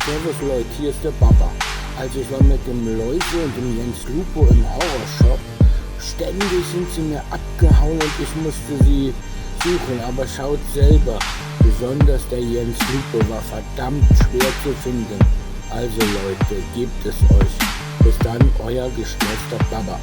Servus Leute, hier ist der Baba. Also ich war mit dem Läuse und dem Jens Lupo im Horrorshop. Ständig sind sie mir abgehauen und ich musste sie suchen, aber schaut selber. Besonders der Jens Lupo war verdammt schwer zu finden. Also Leute, gebt es euch. Bis dann, euer gestresster Baba.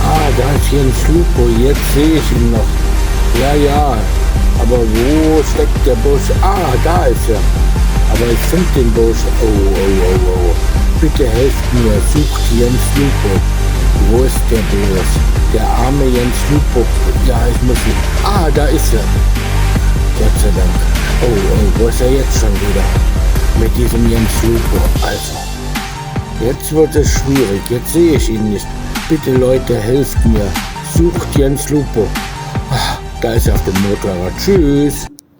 Ah, da ist Jens Lupo, jetzt sehe ich ihn noch. Ja, ja, aber wo steckt der Bursche? Ah, da ist er. Aber ich finde den Bursche. Oh, oh, oh, oh. Bitte helft mir, sucht Jens Lupo. Wo ist der bloß? Der arme Jens Lupo. Ja, ich muss ihn. Ah, da ist er. Gott sei Dank. Oh, oh, wo ist er jetzt schon wieder? Mit diesem Jens Lupo. Also, jetzt wird es schwierig. Jetzt sehe ich ihn nicht. Bitte Leute, helft mir. Sucht Jens Lupo. Ah, da ist er auf dem Motorrad. Tschüss.